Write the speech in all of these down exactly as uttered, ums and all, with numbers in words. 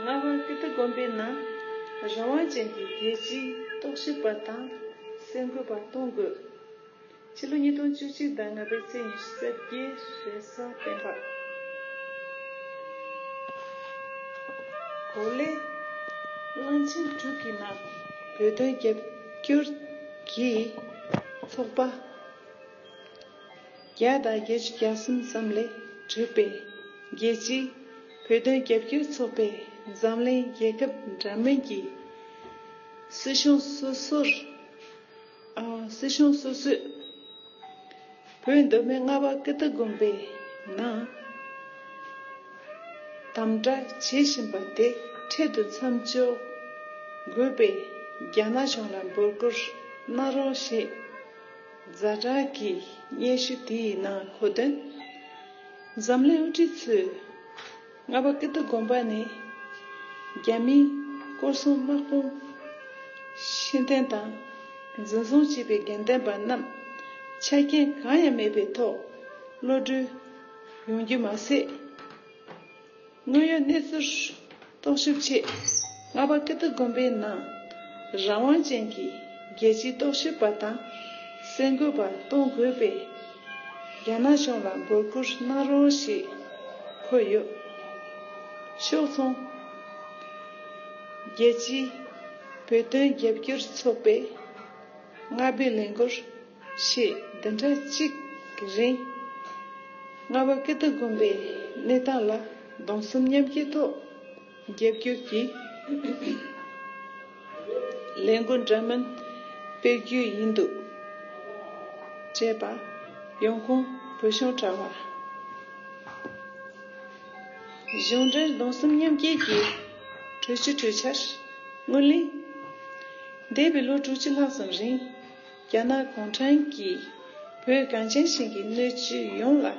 རྔ་བ་ཀིརྟི་དགོན་པའི་ནང་རང་དབང་ཅན་གྱི་རྒྱལ་སྤྱིའི་རྟོག་ཞིབ་པ་དང་གསར་འགོད་པ་གཏོང་དགོས། ཕྱི་ལོ་ཉིས་སྟོང་བཅུ་གཅིག་དང་ལྔ་པའི་ཚེས་ཉི་ཤུ་རྩ་བརྒྱད་རེས་གཟའ་སྤེན་པ། གོ་ལའི་གླང་ཆེན་དྲུག་གི་ནང་བོད་དོན་རྒྱབ་སྐྱོར་གྱི་ཚོགས་པ་བརྒྱ་དང་བརྒྱད་ཅུ་གྱ་གསུམ་ཙམ་ལས་གྲུབ་པའི་རྒྱལ་སྤྱིའི་བོད་དོན་རྒྱབ་སྐྱོར་ཚོགས་པས་འཛམ་གླིང་རྒྱལ་ཁབ་འདྲ་མིན་གྱི་སྲིད་གཞུང་སོ་སོར། ཨ། སྲིད་གཞུང་སོ་སོས་བོད་མདོ་སྨད་རྔ་བ་ཀིརྟི་དགོན་པའི་ནང་དམ་དྲག་བྱེད་བཞིན་པ་དེ་འཕྲལ་དུ་མཚམས་འཇོག་དགོས་པའི་རྒྱ་ནག་གཞུང་ལ་འབོད་སྐུལ་གནང་རོགས་ཞེས་ཛ་དྲག་གི་སྙན་ཞུ་དེའི་ནང་འཁོད་དོན། འཛམ་གླིང་དབུ་ཁྲིད་ཚོས་རྔ་བ་ཀིརྟི་དགོན་པ་ནས་རྒྱ་མིའི་སྐོར་སྲུང་དམག་དཔུང་ཕྱིར་འཐེན་དང་འཛིན་བཟུང་བྱས་པའི་དགེ་འདུན་པ་རྣམས་ཆ་རྐྱེན་གང་ཡང་མེད་པའི་ཐོག་གློད་གྲོལ་ཡོང་རྒྱུ་མ་ཟད། དངོས་ཡོད་གནས་ཚུལ་རྟོག་ཞིབ་ཆེད་རྔ་བ་ཀིརྟི་དགོན་པའི་ནང་རང་དབང་ཅན་གྱི་རྒྱལ་སྤྱིའི་རྟོག་ཞིབ་པ་དང་གསར་འགོད་པ་གཏོང་དགོས་པའི་རྒྱ་ནག་གཞུང་ལ་འབོད་སྐུལ་གནང་རོགས་ཞེས་འཁོད་ཡོད། ཕྱོགས་མཚུངས། རྒྱལ་སྤྱིའི་བོད་དོན་རྒྱབ་སྐྱོར་ཚོགས་པའི་རྔ་བའི་ལས་འགུལ་ཞེས་བདུན་ཕྲག་གཅིག་གི་རིང་རྔ་བ་ཀིརྟི་དགོན་པའི་གནས་སྟངས་ལ་གདུང་སེམས་མཉམ་སྐྱེད་ཐོག་རྒྱབ་སྐྱོར་གྱི་ལས་འགུལ་འདྲ་མིན་སྤེལ་རྒྱུ་ཡིན་འདུག་ཅེས་པ། ཡོང་ཁུངས། བོད་གཞུང་དྲ་བ། གཞུང་འབྲེལ་གདུང་སེམས་མཉམ་སྐྱེད་ཀྱི་གྲོས་ཆོད་གྲོས་འཆར་སྔོན་གླེང་། འདས་པའི་ལོ་དྲུག་ཅུ་ལྷག་ཙམ་རིང་རྒྱ་ནག་གུང་ཁྲན་གྱིས་བོད་གངས་ཅན་ཞིང་གི་སྣོད་བཅུད་ཡོངས་ལ་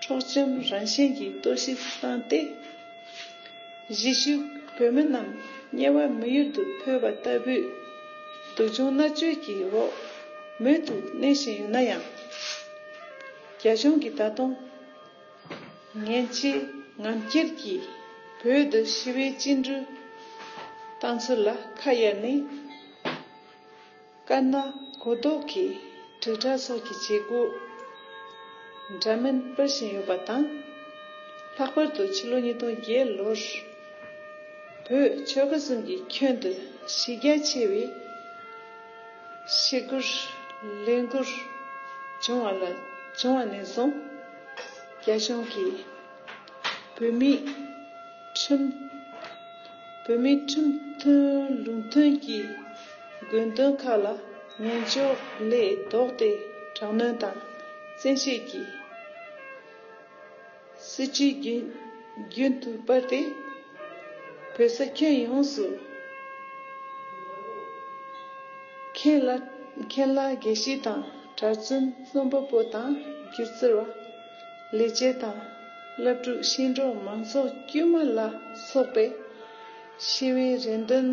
འཕྲོག་བཅོམ་རང་བཞིན་གྱི་གཏོར་བཤིག་བཏང་སྟེ། གཞིས་བཞུགས་བོད་མི་རྣམས་དམྱལ་བ་མི་ཡུལ་དུ་འཕོས་པ་ལྟ་བུའི་སྡུག་སྦྱོང་མནར་གཅོད་ཀྱི་འོག་མུ་མཐུད་གནས་བཞིན་ཡོད་ན་ཡང་། རྒྱ་གཞུང་གིས་ད་དུང་ངན་བྱེད་ངམ་སྐྱེལ་གྱིས་བོད་དུ་ཞི་བའི་བཅིངས་འགྲོལ་བཏང་ཚུལ་ལ་ཁ་གཡར་ནས། དཀར་ནག་གོ་ལྡོག་གི་དྲིལ་བསྒྲགས་སོགས་ཀྱི་བྱེད་སྒོ་འདྲ་མིན་སྤེལ་བཞིན་ཡོད་པ་དང་། ལྷག་པར་དུ་ཕྱི་ལོ་ཉིས་སྟོང་བརྒྱད་ལོར་བོད་ཆོལ་ཁ་གསུམ་གྱི་ཁྱོན་དུ་གཞི་རྒྱ་ཆེ་བའི་ཞི་རྒོལ་ལས་འགུལ་བྱུང་བ་ལ་བྱུང་བ་ནས་བཟུང་རྒྱ་གཞུང་གིས་བོད་མིའི་ཁྲིམས། བོད་མིའི་ཁྲིམས་མཐུན་ལུགས་མཐུན་གྱི་དགོས་འདུན་ཁག་ལ་ངན་ཕྱོགས་ལས་ལྡོག་སྟེ་དྲག་གནོན་དང་བཙན་ཤེད་ཀྱིས་སྲིད་ཇུས་རྒྱུན་རྒྱུན་དུ་སྤེལ་ཏེ། བོད་ས་ཁྱོན་ཡོངས་སུ་མཁན་བླ་མཁན་བླ་དགེ་བཤེས་དང་གྲྭ་བཙུན་རྩོམ་པ་པོ་དང་སྒྱུ་རྩལ་བ། ལས་བྱེད་དང་སློབ་ཕྲུག་ཤིང་འབྲོག་མང་ཚོགས་དཀྱུས་མ་ལ་སོགས་པའི་ཞི་བའི་རེ་འདུན།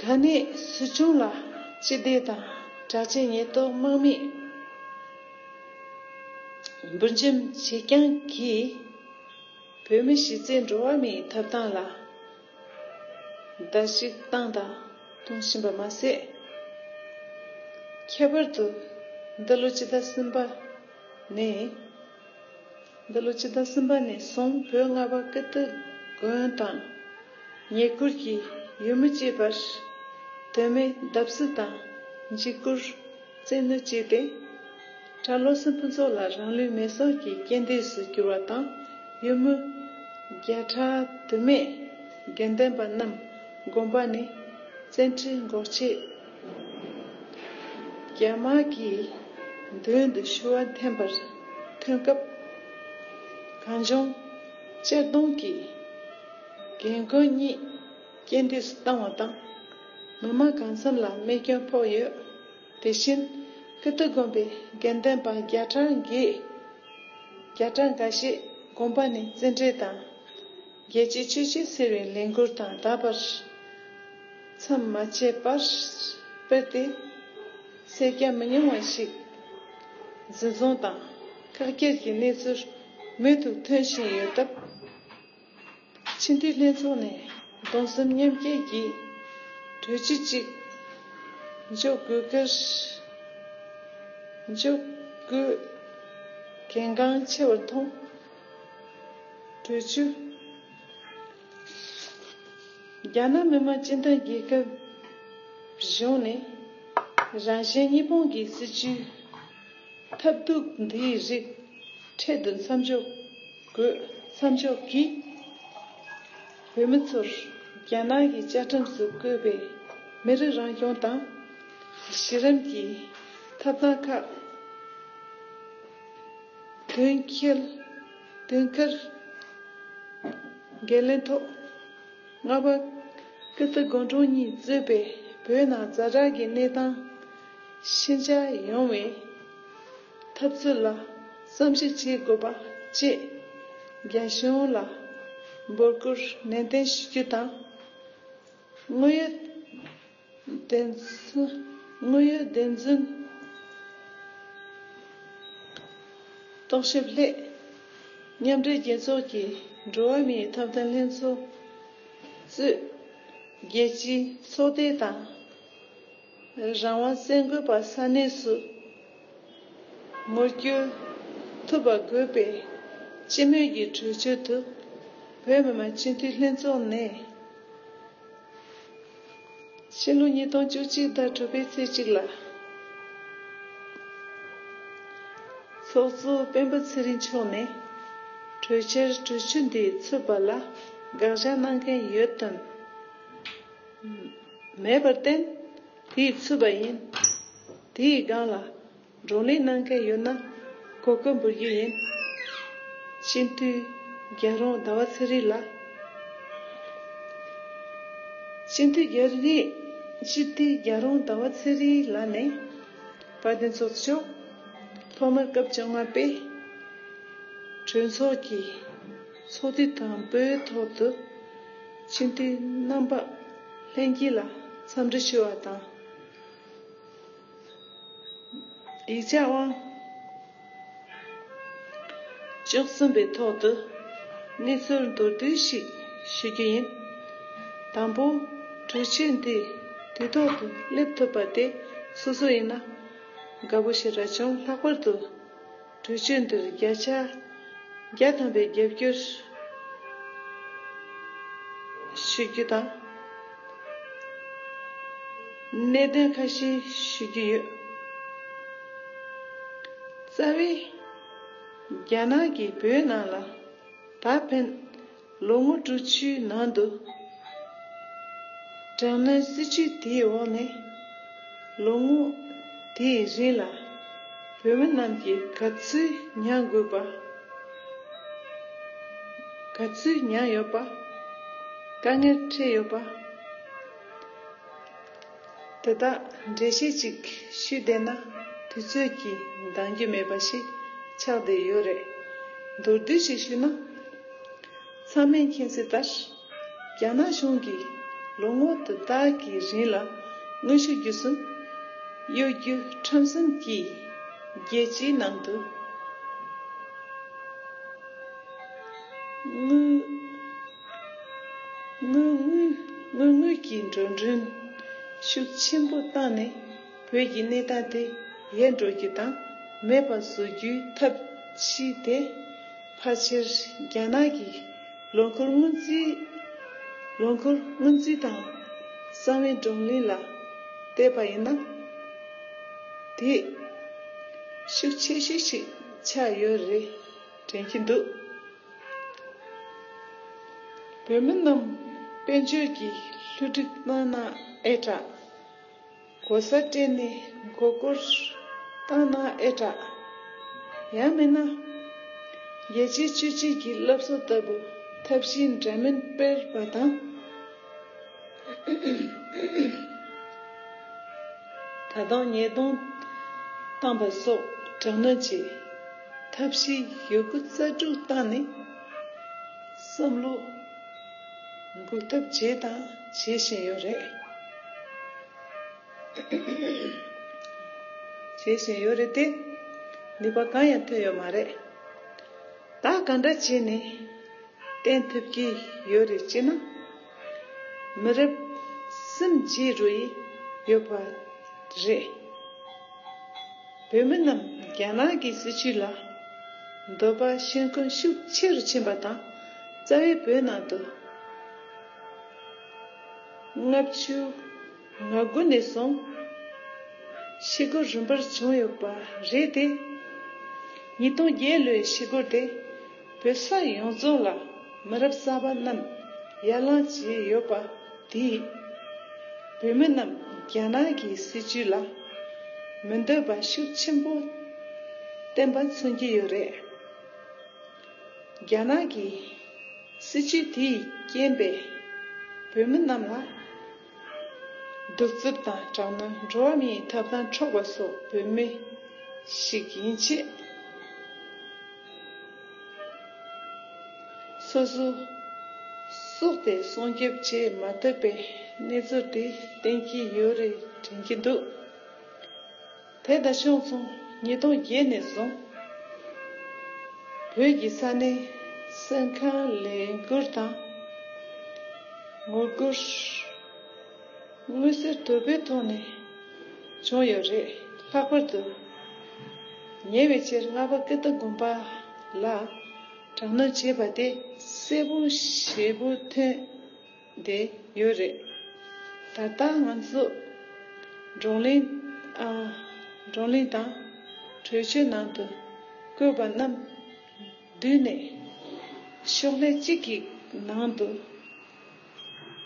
གལ་གནད་སུ་བྱུང་ལ་སྤྱི་བདེ་དང་དྲག་ཆས་ཉེན་རྟོག་དམག་མི་འབུར་འཇོམས་བྱེད་རྐྱང་གིས། བོད་མི་གཞི་རྩའི་འགྲོ་བ་མིའི་ཐོབ་ཐང་ལ་བརྡལ་བཤིག་བཏང་དང་གཏོང་བཞིན་པ་མ་ཟད། ཁྱད་པར་དུ་འདི་ལོ་སྤྱི་ཟླ་གསུམ་པ་ནས། འདི་ལོ་སྤྱི་ཟླ་གསུམ་པ་ནས་བཟུང་བོད་རྔ་བ་ཀིརྟི་དགོན་དང་ཉེ་ཁུལ་གྱི་ཡུལ་མི་བཅས་པར་དོན་མེད་བརྡབ་གསིག་དང་འཇིགས་སྐུལ། བཙན་གནོན་བྱས་ཏེ། གྲྭ་བློ་གསར་ཕུན་ཚོགས་ལགས་རང་ལུས་མེ་སྲེག་གི་རྐྱེན་འདས་སུ་གྱུར་བ་དང་། ཡུལ་མི་བརྒྱ་ཕྲག་དུ་མས་དགེ་འདུན་པ་རྣམས་དགོན་པ་ནས་བཙན་ཁྲིད་འགོག་བྱེད་རྒྱ་དམག་གི་མདུན་དུ་ཞུ་བ་འཐེན་པར་ཐོན་སྐབས། གངས་ལྗོངས་གཅེར་རྡུང་གི་རྒན་རྒོན་གཉིས་རྐྱེན་འདས་སུ་བཏང་བ་དང་། མི་མང་གང་འཚམ་ལ་རྨས་སྐྱོན་ཕོག་ཡོད། དེ་བཞིན་ཀིརྟི་དགོན་པའི་དགེ་འདུན་པ་བརྒྱ་ཕྲག་འགའི་བརྒྱ་ཕྲག་འགའ་ཤས་དགོན་པ་ནས་བཙན་ཁྲིད་དང་། རྒྱལ་གཅེས་ཆོས་གཅེས་ཟེར་བའི་ལས་འགུལ་དང་འདྲ་བར་མཚམས་མ་ཆད་པར་སྤེལ་ཏེ། སེར་སྐྱ་མི་ཉུང་བ་ཞིག་འཛིན་བཟུང་དང་བཀག་སྐྱིལ་གྱི་གནས་ཚུལ་མུ་མཐུད་ཐོན་བཞིན་ཡོད་སྟབས། སྤྱི་འཐུས་ལྷན་ཚོགས་ནས་གདུང་སེམས་མཉམ་སྐྱེད་ཀྱི་གྲོས་ཆོད་ཅིག་འཇོག་དགོས་སྐོར། འཇོག་དགོས་གལ་འགངས་ཆེ་བར་མཐོང་། གྲོས་ཆོད། རྒྱ་ནག་མི་དམངས་སྤྱི་མཐུན་རྒྱལ་ཁབ་གཞུང་ནས་རང་བཞིན་གཉིས་ཕུང་གི་སྲིད་ཇུས་ཐབས་སྡུག་འདིའི་རིགས་འཕྲལ་དུ་མཚམས་འཇོག་དགོས། མཚམས་འཇོག་གིས་བོད་མི་ཚོར་རྒྱ་ནག་གི་བཅའ་ཁྲིམས་སུ་བཀོད་པའི་མི་རིགས་རང་སྐྱོང་དང་གཞི་རིམ་གྱི་ཐབས་ལམ་ཁག་དོན་འཁྱོལ། དོན་འཁྱོལ། འགན་ལེན་ཐོག་རྔ་བ་ཀིརྟི་དགོན་གྲོང་གཉིས་གཙོས་པའི་བོད་ནང་ཛ་དྲག་གི་གནས་སྟངས་ཤེས་བྱ་ཡོང་བའི་འཐབ་རྩོད་ལ་བསམ་གཞིག་བྱེད་དགོས་པ་བཅས། རྒྱ་གཞུང་ལ་འབོད་སྐུལ་ནན་ཏན་ཞུ་རྒྱུ་དང་། དངོས་ཡོད་བདེན་དངོས་ཡོད་བདེན་རྫུན་རྟོག་ཞིབ་སླད་མཉམ་འབྲེལ་རྒྱལ་ཚོགས་ཀྱི་འགྲོ་བ་མིའི་ཐོབ་ཐང་ལྷན་ཚོགས་གཙོས་རྒྱལ་སྤྱིའི་ཚོགས་སྡེ་དང་རང་དབང་གསར་འགོད་པ་ས་གནས་སུ་ངོ་སྐྱོད་ཐུབ་པ་དགོས་པའི་སྤྱི་མོས་ཀྱི་གྲོས་ཆོད་དུ་བོད་མི་མང་སྤྱི་འཐུས་ལྷན་ཚོགས་ནས། ཕྱི་ལོ་ཉིས་སྟོང་བཅུ་གཅིག་ཟླ་དྲུག་པའི་ཚེས་གཅིག་ལ། ཚོགས་གཙོ་སྤེན་པ་ཚེ་རིང་མཆོག་ནས་གྲོས་འཆར་གྲོས་ཆོད་འདི་ཚུད་པ་ལ་དགག་བཞག་གནང་མཁན་ཡོད་དམ། མེད་པར་བརྟེན། དེས་ཚུད་པ་ཡིན། དེའི་སྒང་ལ། བགྲོ་གླེང་གནང་མཁན་ཡོད་ན་གོ་སྐབས་འབུལ་རྒྱུ་ཡིན། སྤྱི་འཐུས་རྒྱལ་རོང་ཟླ་བ་ཚེ་རིང་ལགས། སྤྱི་འཐུས་རྒྱལ་རིང་། སྤྱི་འཐུས་རྒྱལ་རོང་ཟླ་བ་ཚེ་རིང་ལགས་ནས། དཔལ་ལྡན་ཚོགས་གཙོ་མཆོག་ཐོག་མར་སྐབས་བཅོ་ལྔ་པའི་གྲོས་ཚོགས་ཀྱི་ཚོགས་དུས་དང་པོའི་ཐོག་ཏུ་སྤྱི་འཐུས་རྣམ་པ་ལྷན་རྒྱས་ལ་འཚམས་འདྲི་ཞུ་བ་དང་། ཡིག་ཆ་དབང་བཅུ་གསུམ་པའི་ཐོག་ཏུ་གནས་ཚུལ་མདོར་བསྡུས་ཤིག་ཞུ་རྒྱུ་ཡིན། དང་པོ། གྲོས་ཆོད་འདི་དུས་ཐོག་ཏུ་སླེབས་ཐུབ་པ་དེ་སོ་སོ་ཡིན་ན་དགའ་པོ་ཞེ་དྲག་བྱུང་། ལྷག་པར་དུ་གྲོས་ཆོད་འདིར་བརྒྱ་ཆ་བརྒྱ་ཐམ་པའི་རྒྱབ་སྐྱོར་ཞུ་རྒྱུ་དང་། གནད་དོན་ཁ་ཤས་ཞུ་རྒྱུ་ཡོད། རྩ་བའི་རྒྱ་ནག་གིས་བོད་ནང་ལ་ད་ཕན་ལོ་ངོ་དྲུག་ཅུའི་ནང་དུ་དྲག་གནོན་སྲིད་བྱུས་དེའི་འོག་ནས་ལོ་ངོ་དེའི་རིང་ལ་བོད་མི་རྣམས་ཀྱིས་ག་ཚོད་མྱངས་དགོས་པ། ག་ཚོད་མྱངས་ཡོད་པ། དཀའ་ངལ་འཕྲད་ཡོད་པ། དེ་དག་འགྲེལ་བཤད་ཅིག་ཞུས་བསྡད་ན་དུས་ཚོད་ཀྱིས་འདང་རྒྱུ་མེད་པ་ཞིག་ཆགས་བསྡད་ཡོད་རེད། མདོར་བསྡུས་ཤིག་ཞུས་ན། ཚང་མས་མཁྱེན་གསལ་ལྟར། རྒྱ་ནག་གཞུང་གིས་ལོ་ངོ་དུ་དག་གི་རིང་ལ་དངོས་ཤུགས་བརྒྱུད་གསུམ་གཡོ་སྒྱུ་ཁྲམ་གསུམ་གྱིས་རྒྱལ་སྤྱིའི་ནང་དུ་དངུལ་དངུལ་དངུལ་དངུལ་གྱི་འགྲོ་གྲོན་ཤུགས་ཆེན་པོ་བཏང་ནས་བོད་ཀྱི་གནས་སྟངས་དེ་ཡལ་འགྲོ་རྒྱུ་དང་མེད་པ་བཟོ་རྒྱུའི་ཐབས་ཤེས་དེ། ཕལ་ཆེར་རྒྱ་ནག་གི་ལོ་འཁོར་སྔོན་རྩིས། ལོ་འཁོར་སྔོན་རྩིས་དང་གསང་བའི་བགྲོ་གླེང་ལ་བལྟས་པ་ཡིན་ན། དེ་ཤུགས་ཆེ་ཤོས་ཤིག་ཆགས་ཡོད་རེད་དྲན་གྱི་འདུག་བོད་མི་རྣམས་དཔལ་འབྱོར་གྱི་བསླུ་བྲིད་གནང་ན་ཨེ་དྲག་གོ་ས་སྤྲད་ནས་མགོ་སྐོར་བཏང་ན་ཨེ་དྲག་ཡང་མིན་ན། རྒྱལ་སྤྱིའི་སྤྱོད་ཚུལ་གྱི་སློབ་གསོ་ལྟ་བུ་ཐབས་ཤེས་འདྲ་མིན་སྤེལ་བ་དང་། ད་དུང་ཉེས་རྡུང་བཏང་པ་སོགས་དྲག་གནོན་གྱི་ཐབས་ཤེས་ཡོད་རྒུ་རྩལ་སྤྲུགས་བཏང་ནས་བསམ་བློ་འགུག་ཐབས་བྱས་དང་བྱེད་བཞིན་ཡོད་རེད། བྱེད་བཞིན་ཡོད་རེད་དེ། ནུས་པ་གང་ཡང་ཐོན་ཡོད་མ་རེད། ད་ག་འདྲ་བྱས་ནས་ བསྟན་ཐུབ་ཀྱི་ཡོད་རེད་ཅེ་ན། མི་རབས་གསུམ་རྗེས་འགྲོ་ཡི་ཡོད་པ་རེད། བོད་མི་རྣམས་རྒྱ་ནག་གི་སྲིད་བྱུས་ལ་འདོད་པ་ཤེས་མཁན་ཤུགས་ཆེ་རུ་ཕྱིན་པ་དང་རྩ་བའི་བོད་ནང་དུ། ལྔ་བཅུ་ང་དགུ་ནས་བཟུང་ཤི་སྒོ་རིམ་པར་བྱུང་ཡོད་པ་རེད་དེ། ཉིས་སྟོང་བརྒྱད་ལོའི་ཤི་སྒོ་དེ་བོད་ས་ཡོངས་རྫོགས་ལ་མི་རབས་གསར་པ་རྣམས་ཡར་ལངས་བྱས་ཡོད་པ་དེས། བོད་མི་རྣམས་རྒྱ་ནག་གི་སྲིད་བྱུས་ལ་མི་འདོད་པ་ཤུགས་ཆེན་པོ་བསྟན་པ་མཚོན་གྱི་ཡོད་རེད། རྒྱ་ནག་གི་སྲིད་བྱུས་དེའི་རྐྱེན་པས་བོད་མི་རྣམས་ལ་གདུག་རྩུབ་དང་དྲག་གནོན། འགྲོ་བ་མིའི་ཐོབ་ཐང་འཕྲོག་པ་སོགས། བོད་མི་ཞིག་ཡིན་ཕྱིན་སོ་སོའི་སྲོག་དེ་སྲུང་སྐྱོབ་བྱེད་མ་ཐུབ་པའི་གནས་ཚུལ་དེ་བསྟན་གྱི་ཡོད་རེད་དྲན་གྱི་འདུག་དེ་དང་ཕྱོགས་མཚུངས་ཉིས་སྟོང་བརྒྱད་ནས་བཟུང་བོད་ཀྱི་ས་གནས་སུན་ཁང་ལས་འགུལ་དང་ངོ་རྒོལ་མངོན་གསལ་དོད་པོའི་ཐོག་ནས་བྱུང་ཡོད་རེད། ལྷག་པར་དུ་ཉེ་བའི་ཆར་རྔ་པ་ཀིརྟི་དགོན་པ་ལ་དྲག་གནོན་བྱས་པ་དེ་གསལ་པོ་ཞེ་པོ་ཐོན་བསྡད་ཡོད་རེད། ད་ལྟ་ང་ཚོ་བགྲོ་གླེང་ཨ་བགྲོ་གླེང་དང་གྲོས་ཆོད་ནང་དུ་བཀོད་པ་རྣམས་བསྡུས་ནས་ཤོག་ལྷེ་གཅིག་གི་ནང་དུ་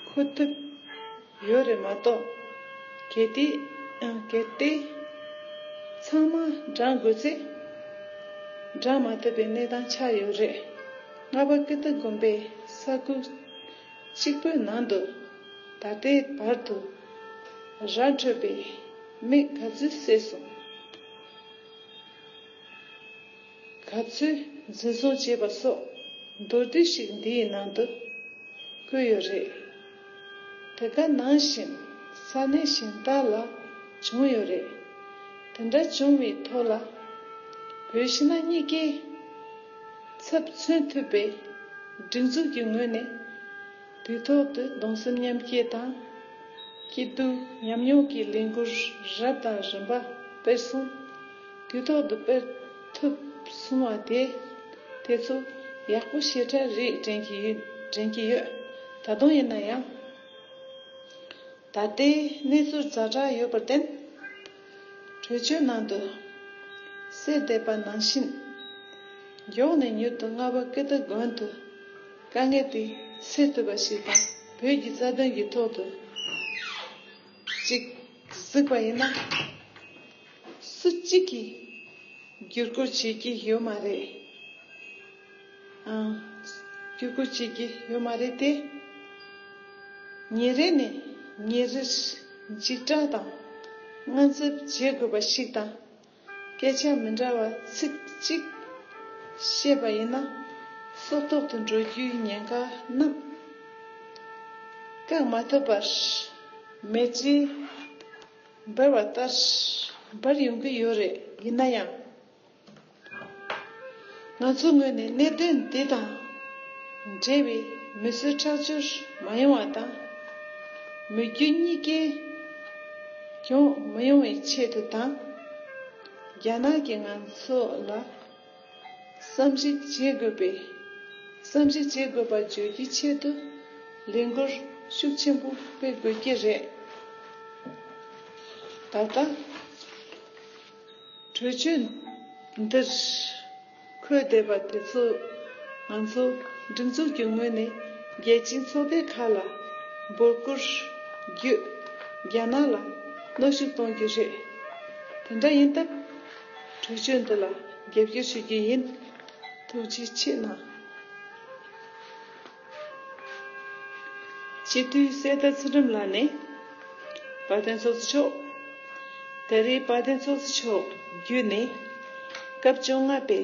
འཁོད་ཐུབ་ཡོད་རེད་མ་གཏོགས། གལ་ཏེ་ཨ་གལ་ཏེ་ཚང་མ་བགྲང་དགོས་ཚེ་བགྲང་མ་ཐུབ་པའི་གནས་སྟངས་ཆགས་ཡོད་རེད། རྔ་པ་ཀིརྟི་དགོན་པའི་ས་ཁུལ་གཅིག་པུའི་ནང་དུ་ད་ལྟའི་བར་དུ་ར་འཕྲོད་པའི་མི་ག་ཚོད་བསད་སོང་། ག་ཚོད་འཛིན་བཟུང་བྱས་པ་སོགས་མདོར་བསྡུས་ཤིག་འདིའི་ནང་དུ་བཀོད་ཡོད་རེད། དེ་ག་ནང་བཞིན་ས་གནས་གཞན་དག་ལ་བྱུང་ཡོད་རེད། དེ་འདྲ་བྱུང་བའི་ཐོག་ལ་བོད་ཕྱི་ནང་གཉིས་ཀའི་ཚབ་མཚོན་ཐུབ་པའི་སྒྲིག་འཛུགས་ཀྱི་ངོས་ནས་དུས་ཐོག་ཏུ་གདུང་སེམས་མཉམ་སྐྱེད་དང་། སྐྱིད་སྡུག་མཉམ་མྱོང་གི་ལས་འགུལ་རབ་དང་རིམ་པ་སྤེལ་གསུམ་དུས་ཐོག་ཏུ་སྤེལ་ཐུབ་སོང་བ་དེ་དེ་ཚོ་ཡག་པོ་ཞེ་དྲག་རེད་དྲན་གྱི་ཡོད་དྲན་གྱི་ཡོད། ད་དུང་ཡིན་ན་ཡང་། ད་ལྟའི་གནས་ཚུལ་ཛ་དྲག་ཡོད་པར་བརྟེན། གྲོས་ཆོད་ནང་དུ་གསལ་བསྡད་པ་ནང་བཞིན། མགྱོགས་ནས་མྱུར་དུ་རྔ་པ་ཀིརྟི་དགོན་དུ་དཀའ་ངལ་དེ་སེལ་ཐུབ་པ་ཞིག་དང་། བོད་ཀྱི་རྩ་དོན་གྱི་ཐོག་ཏུ་ཅིག་གཟིགས་པ་ཡིན་ན། སུ་གཅིག་གིས་བསྒྱུར་བཀོད་བྱེད་ཀྱི་ཡོད་མ་རེད། ཨང་། བསྒྱུར་བཀོད་བྱེད་ཀྱི་ཡོད་མ་རེད་དེ། ཉིན་རེ་ནས་ཉིན་རེར་འཇིགས་སྐྲག་དང་དངངས་འཚབ་བྱེད་དགོས་པ་ཞིག་དང་། སྐད་ཆ་མི་འདྲ་བ་ཚིག་གཅིག་བཤད་པ་ཡིན་ན་སྲོག་ཐོག་ཏུ་འགྲོ་རྒྱུའི་ཉེན་ཁ་རྣམས་བཀག་མ་ཐུབ་པར་མེ་ལྕེ་འབར་བ་ལྟར་འབར་ཡོང་གི་ཡོད་རེད། ཡིན་ན་ཡང་། ང་ཚོའི་ངོས་ནས་གནད་དོན་འདི་དང་འབྲེལ་བའི་མི་གསོད་ཁྲག་སྦྱོར་མ་ཡོང་བ་དང་། མི་རྒྱུ་གཉིས་ཀའི་གྱོང་མི་ཡོང་བའི་ཆེད་དུ་དང་། རྒྱ་ནག་གིས་ང་ཚོ་ལ་བསམ་གཞིག་བྱེད་དགོས་པའི་བསམ་གཞིག་བྱེད་དགོས་པ་བརྗོད་ཀྱི་ཆེད་དུ་ལས་འགུལ་ཤུགས་ཆེན་པོ་སྤེལ་དགོས་ཀྱི་རེད། ད་ལྟ། གྲོས་ཆོད་འདིར་འཁོད་བསྡད་པ་དེ་ཚོ་ང་ཚོ་སྒྲིག་འཛུགས་ཀྱི་ངོས་ནས་རྒྱལ་སྤྱིའི་ཚོགས་སྡེ་ཁག་ལ་འབོད་སྐུལ་བརྒྱུད་རྒྱ་ནག་ལ་གནོན་ཤུགས་གཏོང་རྒྱུ་རེད། དེ་འདྲ་ཡིན་སྟབས་གྲོས་ཆོད་འདི་ལ་རྒྱབ་སྐྱོར་ཞུ་རྒྱུ་ཡིན། ཐུགས་རྗེ་ཆེ་གནང་། སྤྱི་འཐུས་གསེར་རྟ་ཚུལ་ཁྲིམས་ལགས་ནས་དཔལ་ལྡན་ཚོགས་གཙོ་མཆོག་ད་རེས་དཔལ་ལྡན་ཚོགས་གཙོ་མཆོག་བརྒྱུད་ནས་སྐབས་བཅོ་ལྔ་པའི་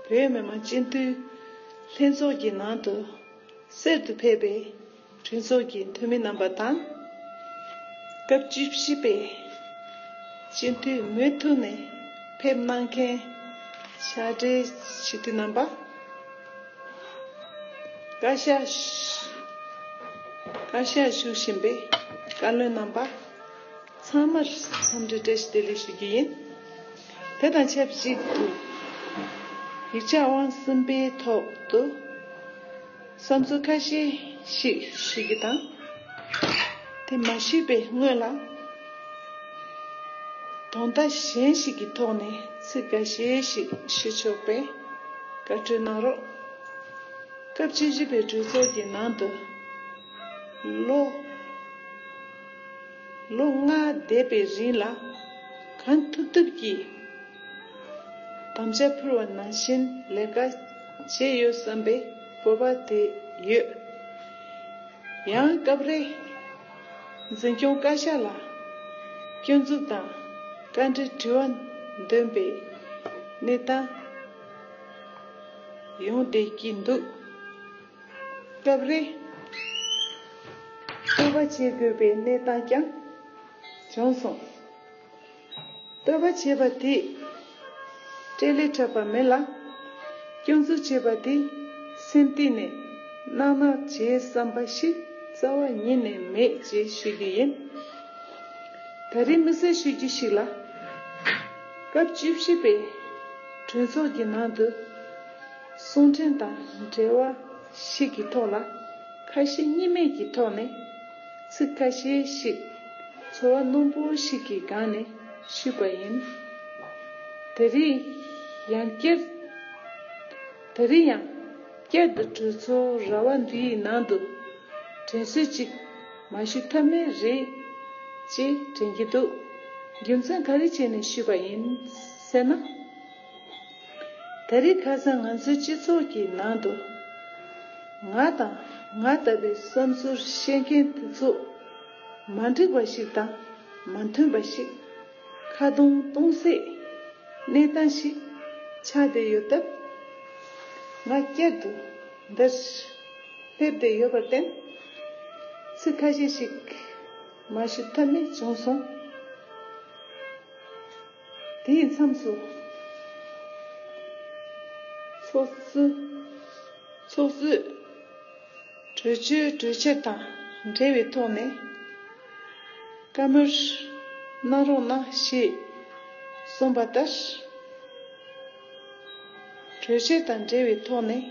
བོད་མི་མང་སྤྱི་འཐུས་ལྷན་ཚོགས་ཀྱི་ནང་དུ་གསར་དུ་ཕེབས་པའི་གྲོས་ཚོགས་ཀྱི་འཐུས་མི་རྣམ་པ་དང་། སྐབས་བཅུ་བཞི་པའི་སྤྱི་འཐུས་མུ་མཐུད་ནས་ཕེབས་གནང་མཁན་ཕྱག་སྦྲེལ་སྤྱི་འཐུས་རྣམ་པ། བཀའ་ཤག་བཀའ་ཤག་ཞུ་བཞིན་པའི་བཀའ་བློན་རྣམ་པ་ཚང་མར་འཚམས་འདྲི་བཀྲ་ཤིས་བདེ་ལེགས་ཞུ་རྒྱུ་ཡིན། དེ་དང་ཆབས་ཅིག་ཏུ་ཡིག་ཆ་དབང་གསུམ་པའི་ཐོག་ཏུ་བསམ་ཚུལ་ཁ་ཤས་ཤིག་ཞུ་རྒྱུ་དང་། དེ་མ་ཞུས་པའི་སྔོན་ལ། དོན་དག་གཞན་ཞིག་གི་ཐོག་ནས་ཚིག་འགའ་ཤས་ཤིག་ཞུ་ཆོག་པའི་བཀའ་འཁྲོལ་གནང་རོགས། སྐབས་བཅུ་བཞི་པའི་གྲོས་ཚོགས་ཀྱི་ནང་དུ་ལོ་ལོ་ལྔ་འདས་པའི་རིང་ལ་གང་ཐུབ་ཐུབ་ཀྱིས་དམ་བཅའ་ཕུལ་བ་ནང་བཞིན་ལས་ཀ་བྱས་ཡོད་བསམ་པའི་སྤོབས་པ་དེ་ཡོད། ཡང་སྐབས་རེ་འཛིན་སྐྱོང་བཀའ་ཤག་ལ་སྐྱོན་འཛུགས་དང་བཀའ་འདྲི་དྲི་བ་འདོན་པའི་གནས་སྟངས་ཡོང་བསྡད་ཀྱི་འདུག་སྐབས་རེ་བསྟོད་པ་བྱེད་དགོས་པའི་གནས་སྟངས་ཀྱང་བྱུང་སོང་། བསྟོད་པ་བྱས་པ་དེས་སྤྲེལ་ལད་འཁྲབ་པ་མིན་ལ། སྐྱོན་འཛུགས་བྱས་པ་དེས་སེམས་གཏིང་ནས་གནག་གནག་བྱས་བསམ་པ་ཞིག་རྩ་བ་ཉིད་ནས་མེད་ཅེས་ཞུ་རྒྱུ་ཡིན། ད་རེས་དམིགས་བསལ་ཞུ་རྒྱུ་ཞིག་ལ། སྐབས་བཅུ་བཞི་པའི་གྲོས་ཚོགས་ཀྱི་ནང་དུ་གསུང་འཕྲིན་དང་འབྲེལ་བ་ཞིག་གི་ཐོག་ལ་ཁ་ཞེ་གཉིས་མེད་ཀྱི་ཐོག་ནས་ཚིག་ཁ་ཤས་ཤིག་ཚོར་བ་རྣོན་པོ་ཞིག་གི་སྒང་ནས་ཞུས་པ་ཡིན། དེ་རིང་ཡང་བསྐྱར། དེ་རིང་ཡང་བསྐྱར་དུ་གྲོས་ཚོགས་ར་བ་འདིའི་ནང་དུ་དྲན་གསོ་ཅིག་མ་ཞུ་ཐབས་མེད་རེད་ཅེས་དྲན་གྱི་འདུག་རྒྱུ་མཚན་ག་རེ་བྱས་ནས་ཞུས་པ་ཡིན་ཟེར་ན། ད་རེས་ཁ་སང་ང་ཚོའི་སྤྱི་ཚོགས་ཀྱི་ནང་དུ་ང་དང་ང་ལྟ་བུའི་བསམ་ཚུལ་བཤད་མཁན་དེ་ཚོ་མ་འགྲིག་པ་ཞིག་དང་མ་མཐུན་པ་ཞིག་ཁ་རྡུང་གཏོང་སའི་གནས་སྟངས་ཤིག་ཆགས་བསྡད་ཡོད་སྟབས། ང་བསྐྱར་དུ་འདིར་སླེབས་བསྡད་ཡོད་པར་བརྟེན། ཚིག་ཁ་ཤས་ཤིག་མ་ཞུ་ཐབས་མེད་བྱུང་སོང་། དེའི་མཚམས་སུ། ཚོགས་གཙོ། ཚོགས་གཙོས་གྲོས་ཆོད་གྲོས་འཆར་དང་འབྲེལ་བའི་ཐོག་ནས་བཀའ་མོལ་གནང་རོགས་གནང་ཞེས་གསུངས་པ་ལྟར། གྲོས་ཆོད་དང་འབྲེལ་བའི་ཐོག་ནས་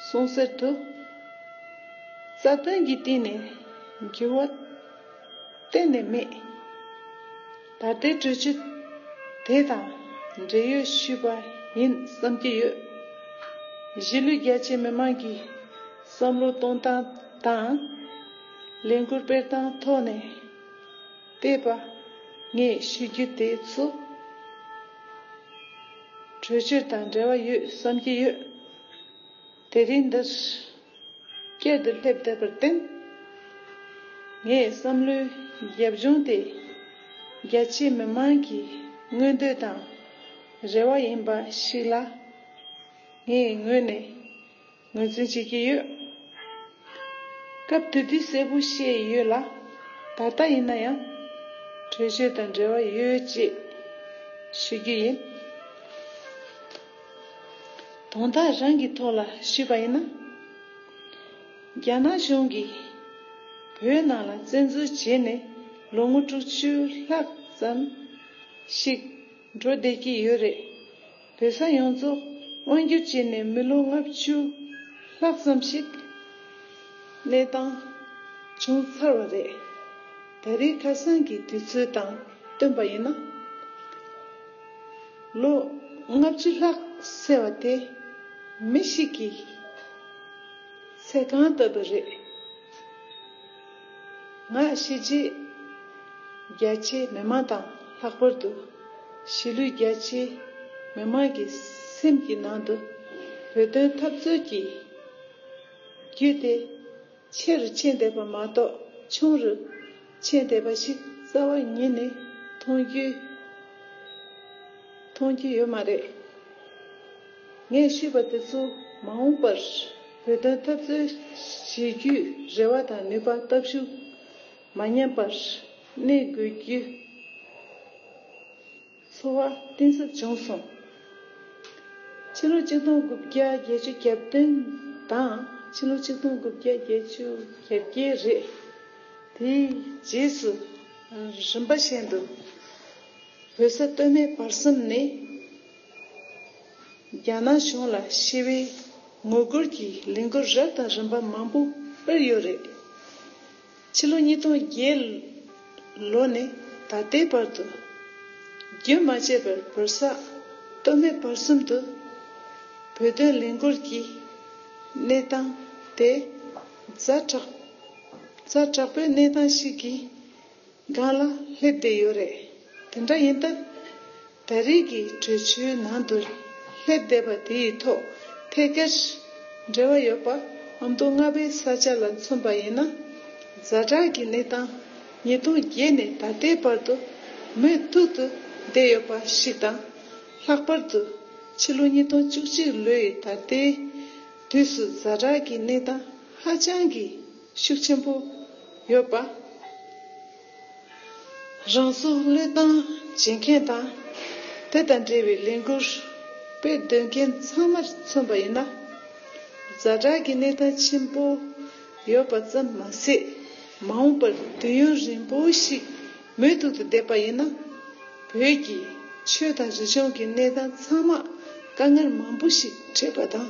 གསུང་གསལ་དུ། རྩ་དོན་གྱི་སྟེང་ནས་འགྱུར་བ་གཏན་ནས་མེད། ད་ལྟའི་གྲོས་ཆོད་དེ་དང་འབྲེལ་ཡོད་ཞུས་པ་ཡིན་བསམ་གྱི་ཡོད། གཞིས་ལུས་རྒྱ་ཆེ་མི་མང་གི་བསམ་བློ་གཏོང་སྟངས་དང་། ལས་འགུལ་སྤེལ་སྟངས་ཐོག་ནས་བལྟས་པ་ངས་ཞུ་རྒྱུ་དེ་ཚོ་གྲོས་ཆོད་དང་འབྲེལ་བ་ཡོད་བསམ་གྱི་ཡོད། དེ་རིང་འདིར་བསྐྱར་དུ་སླེབས་བསྡད་པར་བརྟེན། ངའི་བསམ་བློའི་རྒྱབ་ལྗོངས་དེ་རྒྱ་ཆེའི་མི་མང་གི་མངོན་འདོད་དང་རེ་བ་ཡིན་པ་ཞིག་ལ་ངའི་ངོས་ནས་ངོས་འཛིན་བྱེད་ཀྱི་ཡོད། སྐབས་དེ་དུས་གསལ་པོ་བཤད་ཡོད་ལ། ད་ལྟ་ཡིན་ན་ཡང་གྲོས་ཆོད་དང་འབྲེལ་བ་ཡོད་ཅེས་ཞུ་རྒྱུ་ཡིན། དོན་དག་རང་གི་ཐོག་ལ་ཞུས་པ་ཡིན་ན། རྒྱ་ནག་གཞུང་གིས་བོད་ནང་ལ་བཙན་འཛུལ་བྱས་ནས་ལོ་ངོ་དྲུག་ཅུ་ལྷག་ཙམ་ཞིག་འགྲོ་བསྡད་ཀྱི་ཡོད་རེད། བོད་ས་ཡོངས་རྫོགས་དབང་བསྒྱུར་བྱས་ནས་མི་ལོ་ལྔ་བཅུ་ལྷག་ཙམ་ཞིག་གནས་སྟངས་བྱུང་ཚར་བ་རེད། ད་རེས་ཁ་སང་གི་དུས་ཚོད་དང་བསྟུན་པ་ཡིན་ན། ལོ་ལྔ་བཅུ་ལྷག་ཟེར་བ་དེ་མི་ཞིག་གི་ཚེ་གང་ལྟ་བུ་རེད། ང་གཞིས་བྱེས་རྒྱ་ཆེ་མི་མང་དང་ལྷག་པར་དུ་གཞིས་ལུས་རྒྱ་ཆེ་མི་མང་གི་སེམས་ཀྱི་ནང་དུ་བོད་དོན་འཐབ་རྩོད་ཀྱི་རྒྱུད་དེ་ཆེ་རུ་ཕྱིན་བསྡད་པ་མ་གཏོགས་ཆུང་རུ་ཕྱིན་བསྡད་པ་ཞིག་རྩ་བ་ཉིད་ནས་མཐོང་རྒྱུ་མཐོང་རྒྱུ་ཡོད་མ་རེད། ངས་ཞུས་པ་དེ་ཚོ་མ་འོངས་པར་བོད་དོན་འཐབ་རྩོད་བྱེད་རྒྱུའི་རེ་བ་དང་ནུས་པ་སྟོབས་ཤུགས་མ་ཉམས་པར་གནས་དགོས་རྒྱུ་ཚོར་བ་གཏིང་ཟབ་བྱུང་སོང་། ཕྱི་ལོ་ཆིག་སྟོང་དགུ་བརྒྱ་བརྒྱད་ཅུ་གྱ་བདུན་དང་ཕྱི་ལོ་ཆིག་སྟོང་དགུ་བརྒྱ་བརྒྱད་ཅུ་གྱ་བརྒྱད་རེད། དེའི་རྗེས་སུ་རིམ་པ་བཞིན་དུ་བོད་ས་སྟོད་སྨད་བར་གསུམ་ནས་རྒྱ་ནག་གཞུང་ལ་ཞི་བའི་ངོ་རྒོལ་གྱི་ལས་འགུལ་རབ་དང་རིམ་པ་མང་པོ་སྤེལ་ཡོད་རེད། ཕྱི་ལོ་ཉིས་སྟོང་བརྒྱད་ལོ་ནས་ད་ལྟའི་བར་དུ་རྒྱུན་མ་ཆད་པར་བོད་ས་སྟོད་སྨད་བར་གསུམ་དུ་བོད་དོན་ལས་འགུལ་གྱི་གནས་སྟངས་དེ་ཛ་དྲག་ཛ་དྲག་པོའི་གནས་སྟངས་ཤིག་གི་སྒང་ལ་སླེབས་བསྡད་ཡོད་རེད། དེ་འདྲ་ཡིན་སྟབས། ད་རེས་ཀྱི་གྲོས་ཆོད་ནང་དུ་སླེབས་བསྡད་པ་དེ་ཡི་ཐོག་ཐད་ཀར་འབྲེལ་བ་ཡོད་པ་ཨ་མདོ་རྔ་པའི་ས་ཆ་ལ་མཚོན་པ་ཡིན་ན། ཛ་དྲག་གི་གནས་སྟངས་ཉིས་སྟོང་བརྒྱད་ནས་ད་ལྟའི་བར་དུ་མུ་མཐུད་དུ་བསྡད་ཡོད་པ་ཞིག་དང་། ལྷག་པར་དུ་ཕྱི་ལོ་ཉིས་སྟོང་བཅུ་གཅིག་ལོའི་ད་ལྟའི་དུས་སུ་ཛ་དྲག་གི་གནས་སྟངས་ཧ་ཅང་གི་ཤུགས་ཆེན་པོ་ཡོད་པ། རང་སྲོག་བློས་བཏང་བྱེད་མཁན་དང་། དེ་དང་འབྲེལ་བའི་ལས་འགུལ་སྤེལ་འདོད་མཁན་ཚང་མར་མཚོན་པ་ཡིན་ན། ཛ་དྲག་གི་གནས་སྟངས་ཆེན་པོ་ཡོད་པ་ཙམ་མ་ཟད། མ་འོངས་པར་དུས་ཡུན་རིང་པོ་ཞིག་མུ་མཐུད་དུ་བསྡད་པ་ཡིན་ན། བོད་ཀྱི་ཆོས་དང་རིག་གཞུང་གི་གནས་སྟངས་ཚང་མ་དཀའ་ངལ་མང་པོ་ཞིག་འཕྲད་པ་དང་།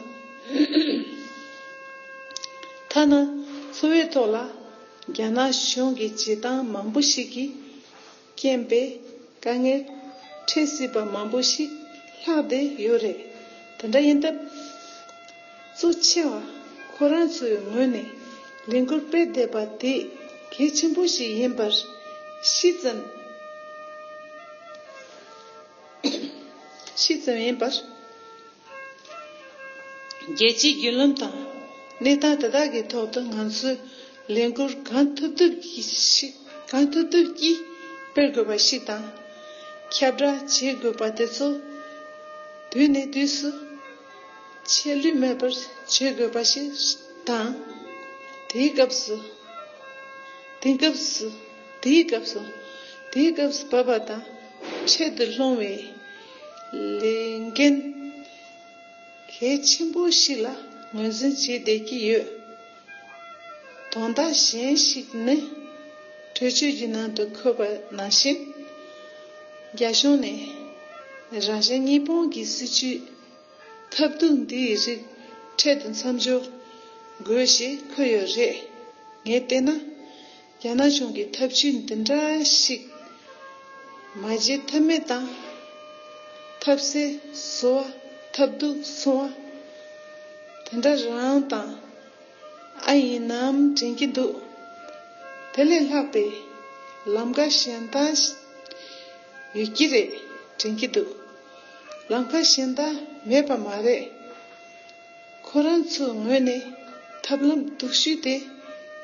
ཐ་ན་འཚོ་བའི་ཐོག་ལ་རྒྱ་ནག་གཞུང་གི་བྱེད་སྟངས་མང་པོ་ཞིག་གིས་རྐྱེན་པས་དཀའ་ངལ་འཕྲད་སྲིད་པ་མང་པོ་ཞིག་ལྷག་བསྡད་ཡོད་རེད། དེ་འདྲ་ཡིན་སྟབས། གཙོ་ཆེ་བ་ཁོ་རང་ཚོའི་ངོས་ནས་ལས་འགུལ་སྤེལ་བསྡད་པ་དེ་གལ་ཆེན་པོ་ཞིག་ཡིན་པར་ཤེས་ཙམ་ཤེས་ཙམ་ཡིན་པར། རྒྱལ་སྤྱིའི་བརྒྱུད་ལམ་དང་གནས་སྟངས་དེ་དག་གི་ཐོག་ཏུ་ང་ཚོས་ལས་འགུལ་གང་ཐུབ་ཐུབ་ཀྱིས་ཤིག་གང་ཐུབ་ཐུབ་ཀྱིས་སྤེལ་དགོས་པ་ཞིག་དང་། ཁྱབ་བསྒྲགས་བྱེད་དགོས་པ་དེ་ཚོ་དུས་ནས་དུས་སུ་ཆད་ལུས་མེད་པར་བྱེད་དགོས་པ་ཞིག་དང་། དེའི་སྐབས་སུ་དེའི་སྐབས་སུ་དེའི་སྐབས་སུ་དེའི་སྐབས་སུ་བབས་པ་དང་འཕྲལ་དུ་སློང་བའི་ལས་འགན་གལ་ཆེན་པོ་ཞིག་ལ་ངོས་འཛིན་བྱེད་བསྡད་ཀྱི་ཡོད། དོན་དག་གཞན་ཞིག་ནི། གྲོས་ཆོད་ཀྱི་ནང་དུ་འཁོད་པ་ནང་བཞིན། རྒྱ་གཞུང་ནས་རང་བཞིན་གཉིས་སྤོང་གི་སྲིད་བྱུས་ཐབས་སྡུག་འདིའི་རིགས་འཕྲལ་དུ་མཚམས་འཇོག་དགོས་ཞེས་འཁོད་ཡོད་རེད། ངས་བལྟས་ན། རྒྱ་ནག་གཞུང་གིས་ཐབས་བྱུས་འདི་འདྲ་ཞིག་མ་བརྗེད་ཐབས་མེད་དང་། ཐབས་ཟད་བཟོ་བ་ཐབས་སྡུག་སོང་བ་དེ་འདྲ་རང་དང་ཨ་ཡིན་ནམ་དྲན་གྱི་འདུག་དེ་ལས་ལྷག་པའི་ལམ་ཁ་གཞན་དག་ཡོད་ཀྱི་རེད་དྲན་གྱི་འདུག་ལམ་ཁ་གཞན་དག་མེད་པ་མ་རེད། ཁོ་རང་ཚོའི་ངོས་ནས་ཐབས་ལམ་སྡུག་ཤོས་དེ་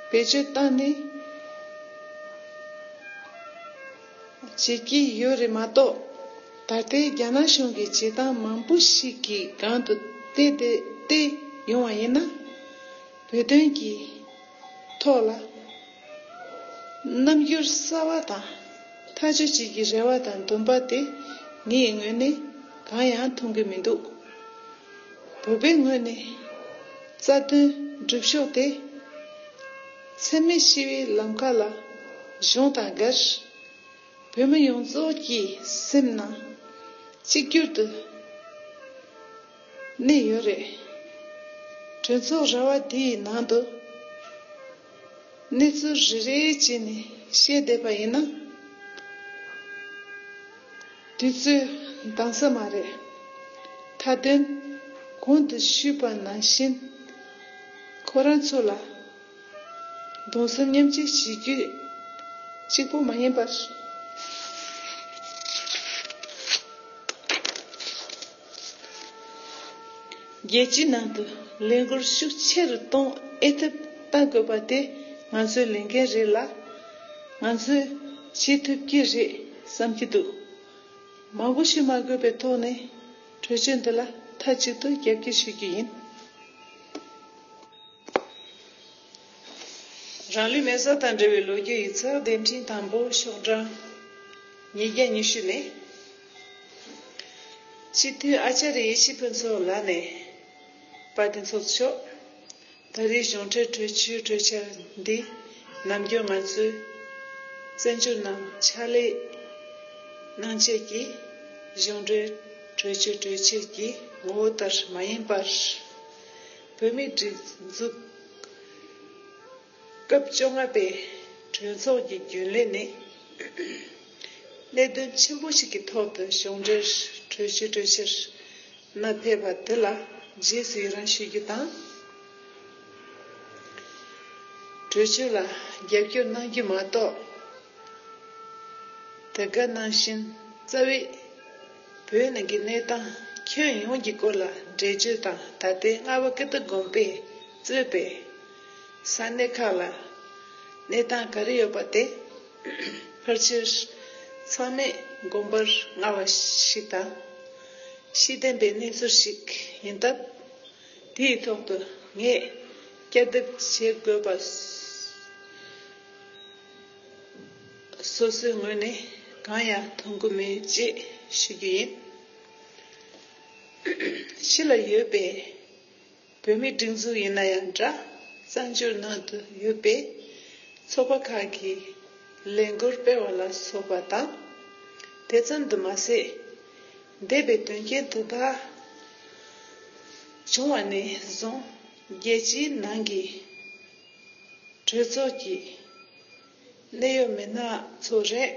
བེད་སྤྱོད་བཏང་ནས་བྱེད་ཀྱི་ཡོད་རེད་མ་གཏོགས། ད་ལྟའི་རྒྱ་ནག་གཞུང་གི་བྱེད་སྟངས་མང་པོ་ཞིག་གི་སྒང་དུ་བལྟས་ཏེ་བལྟས་ཡོང་བ་ཡིན་ན། བོད་དོན་གྱི་ཐོག་ལ་རྣམ་འགྱུར་གསར་བ་དང་ཐག་གཅོད་བྱེད་ཀྱི་རེ་བ་དང་འདུན་པ་དེ་ངའི་ངོས་ནས་གང་ཡང་མཐོང་གི་མི་འདུག་བོད་པའི་ངོས་ནས་རྩ་དོན་སྒྲུབ་ཕྱོགས་དེ་འཚེ་མེད་ཞི་བའི་ལམ་ཁ་ལ་གཞུང་དང་སྒེར། བོད་མི་ཡོངས་རྫོགས་ཀྱི་སེམས་ནང་གཅིག་གྱུར་དུ་གནས་ཡོད་རེད། གྲོས་ཚོགས་ར་བ་འདིའི་ནང་དུ་གནས་ཚུལ་རེ་རེ་བྱས་ནས་བཤད་བསྡད་པ་ཡིན་ན། དུས་ཚོད་འདང་ས་མ་རེད། མཐའ་དོན་གོང་དུ་ཞུས་པ་ནང་བཞིན་ཁོ་རང་ཚོ་ལ། གདུང་སེམས་མཉམ་སྐྱེད་བྱེད་རྒྱུ་གཅིག་པོ་མ་ཡིན་པར། རྒྱལ་སྤྱིའི་ནང་དུ་ལས་འགུལ་ཤུགས་ཆེ་རུ་གཏོང་ཨེ་ཐུབ་བལྟ་དགོས་པ་དེ་ང་ཚོའི་ལས་འགན་རེད་ལ། ང་ཚོས་བྱེད་ཐུབ་ཀྱི་རེད་བསམ་གྱི་འདུག་མང་པོ་ཞིག་མ་དགོས་པའི་ཐོག་ནས་གྲོས་ཆོད་འདི་ལ་མཐའ་གཅིག་ཏུ་རྒྱབ་སྐྱོར་ཞུ་རྒྱུ་ཡིན། རང་ལུས་མེ་སྲེག་དང་འབྲེལ་བའི་ལོ་རྒྱུས་ཡིག་ཚགས་བརྡ་འཕྲིན་དང་པོ་ཤོག་གྲངས་ཉིས་བརྒྱ་ཉི་ཤུ་ནས། སྤྱི་འཐུས་ཨ་ཅཱརྱ་ཡེ་ཤེས་ཕུན་ཚོགས་ལགས་ནས། དཔལ་ལྡན་ཚོགས་གཙོ་མཆོག་ད་རེས་གཞུང་འབྲེལ་གྲོས་ཆོད་གྲོས་འཆར་འདི་ནམ་རྒྱུན་ང་ཚོས་བཙན་བྱོལ་ནང་ཕྱག་ལས་གནང་ཆེད་ཀྱི་གཞུང་འབྲེལ་གྲོས་ཆོད་གྲོས་ཆོད་ཀྱི་ངོ་བོ་ལྟར་མ་ཡིན་པར། བོད་མིའི་སྒྲིག་འཛུགས་སྐབས་བཅོ་ལྔ་པའི་གྲོས་ཚོགས་ཀྱི་རྒྱུན་ལས་ནས། གནད་དོན་ཆེན་པོ་ཞིག་གི་ཐོག་ཏུ་གཞུང་འབྲེལ་གྲོས་ཆོད་གྲོས་འཆར་ནང་ཕེབས་པ་དེ་ལ་རྗེས་སུ་ཡི་རང་ཞུ་རྒྱུ་དང་། གྲོས་ཆོད་ལ་རྒྱབ་སྐྱོར་གནང་རྒྱུ་མ་གཏོགས། དེ་ག་ནང་བཞིན་རྩ་བའི་བོད་ནང་གི་གནས་སྟངས་ཁྱོན་ཡོངས་ཀྱི་སྐོར་ལ་འགྲེལ་བརྗོད་དང་། ད་ལྟའི་རྔ་བ་ཀིརྟི་དགོན་པས་གཙོས་པའི་ས་གནས་ཁག་ལ་གནས་སྟངས་ག་རེ་ཡོད་པ་དེ། ཕལ་ཆེར་ཚང་མས་དགོངས་པར་མངའ་བ་ཞིག་དང་། ཤེས་ལྡན་པའི་གནས་ཚུལ་ཞིག་ཡིན་སྟབས། དེའི་ཐོག་ཏུ་ངས་བསྐྱར་ཟློས་བྱེད་དགོས་པ་སོ་སོའི་ངོས་ནས་གང་ཡང་མཐོང་གི་མེད་ཅེས་ཞུ་རྒྱུ་ཡིན། ཕྱི་ལ་ཡོད་པའི་བོད་མིའི་སྒྲིག་འཛུགས་ཡིན་ན་ཡང་འདྲ། བཙན་བྱོལ་ནང་དུ་ཡོད་པའི་ཚོགས་པ་ཁག་གིས་ལས་འགུལ་སྤེལ་བ་ལ་སོགས་པ་དང་། དེ་ཙམ་དུ་མ་ཟད། འདས་པའི་དོན་རྐྱེན་དེ་དག་བྱུང་བ་ནས་བཟུང་། རྒྱལ་སྤྱིའི་ནང་གི་གྲོས་ཚོགས་ཀྱི་གནད་ཡོད་མི་སྣ་ཚོ་རེད།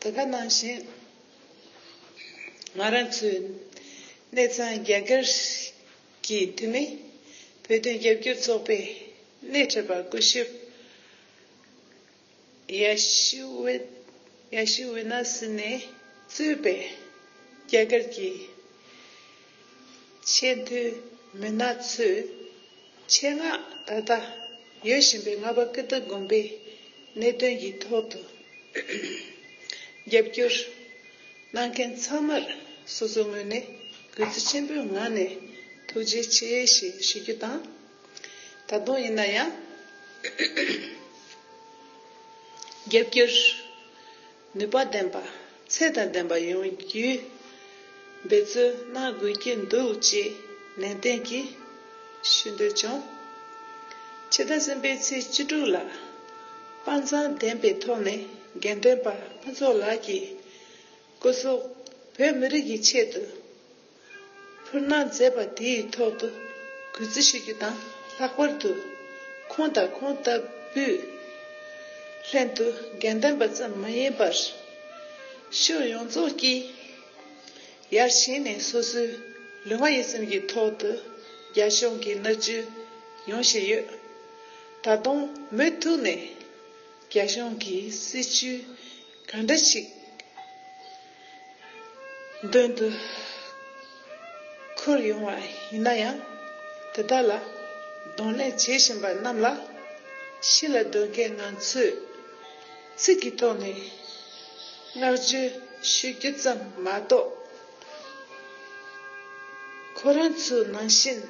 དེ་ག་ནང་བཞིན་ང་རང་ཚོའི་གནས་ཚང་རྒྱ་གར་གྱི་འཐུས་མི། བོད་དོན་རྒྱབ་སྐྱོར་ཚོགས་པའི་སྣེ་ཁྲིད་པ་སྐུ་ཞབས་ཡ་ཤི་ཝེ་ཡ་ཤི་ཝེ་ན་སི་ནས་གཙོས་པའི་རྒྱ་གར་གྱི་ཆེས་མཐོའི་མི་སྣ་ཚོས་ཆེད་མངགས་ད་ལྟ་ཡོད་བཞིན་པའི་རྔ་བ་ཀིརྟི་དགོན་པའི་གནད་དོན་གྱི་ཐོག་ཏུ་རྒྱབ་སྐྱོར་གནང་མཁན་ཚང་མར་སོ་སོའི་ངོས་ནས་གུས་བརྩི་ཆེན་པོའི་ངང་ནས་ཐུགས་རྗེ་ཆེ་ཞེས་ཞུ་རྒྱུ་དང་། ད་དུང་ཡིན་ན་ཡང་། རྒྱབ་སྐྱོར་ནུས་པ་ལྡན་པ་ཚད་དང་ལྡན་པ་ཡོང་རྒྱུའི་འབད་བརྩོན་གནང་དགོས་ཀྱི་འདུག་ཅེས་ནན་ཏན་གྱིས་ཞུ་འདོད་བྱུང་། ཕྱི་ཟླ་གསུམ་པའི་ཚེས་བཅུ་དྲུག་ལ་དཔའ་མཛངས་ལྡན་པའི་ཐོག་ནས་དགེ་འདུན་པ་ཕུན་ཚོགས་ལགས་ཀྱི་སྐུ་སྲོག་བོད་མི་རིགས་ཀྱི་ཆེད་དུ་ཕུལ་གནང་མཛད་པ་དེའི་ཐོག་ཏུ་གུས་བརྩི་ཞུ་རྒྱུ་དང་། ལྷག་པར་དུ་ཁོང་དང་ཁོང་ལྟ་བུའི་ལྷན་དུ་དགེ་འདུན་པ་ཙམ་མ་ཡིན་པར་ཕྱོགས་ཡོངས་རྫོགས་ཀྱིས་ཡར་ཞུ་ནས་སོ་སོའི་ལུས་ངག་ཡིད་གསུམ་གྱི་ཐོག་ཏུ་རྒྱ་གཞུང་གི་མནར་གཅོད་མྱོང་བཞིན་ཡོད། ད་དུང་མུ་མཐུད་ནས་རྒྱ་གཞུང་གི་སྲིད་བྱུས་ག་འདྲ་ཞིག་མདུན་དུ་འཁོར་ཡོང་བ་ཡིན་ན་ཡང་། དེ་དག་ལ་གདོང་ལེན་བྱེད་བཞིན་པ་རྣམས་ལ་ཕྱི་ལ་སྡོད་མཁན་ང་ཚོས་ཚིག་གི་ཐོག་ནས་བསྔགས་བརྗོད་ཞུ་རྒྱུ་ཙམ་མ་གཏོགས། ཁོ་རང་ཚོ་ནང་བཞིན་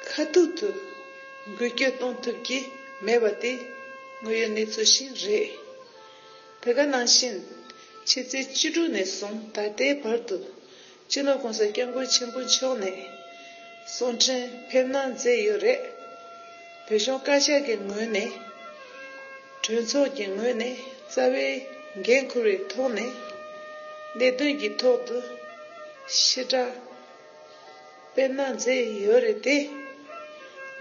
ཁ་ཐུག་ཏུ་འགུལ་སྐྱོད་གཏོང་ཐུབ་ཀྱི་མེད་པ་དེ་དངོས་ཡོད་གནས་ཚུལ་ཞིག་རེད། དེ་ག་ནང་བཞིན་ཕྱི་ཚེས་བཅུ་དྲུག་ནས་བཟུང་ད་ལྟའི་བར་དུ་སྤྱི་ནོར་༸གོང་ས་༸སྐྱབས་མགོན་ཆེན་པོ་མཆོག་ནས་གསུང་འཕྲིན་ཕེབས་གནང་མཛད་ཡོད་རེད། བོད་གཞུང་བཀའ་ཤག་གི་ངོས་ནས། གྲོས་ཚོགས་ཀྱི་ངོས་ནས་རྩ་བའི་འགན་འཁུར་བའི་ཐོག་ནས་གནད་དོན་གྱི་ཐོག་ཏུ་ཕྱི་བསྒྲགས་སྤེལ་གནང་མཛད་ཡོད་རེད་དེ།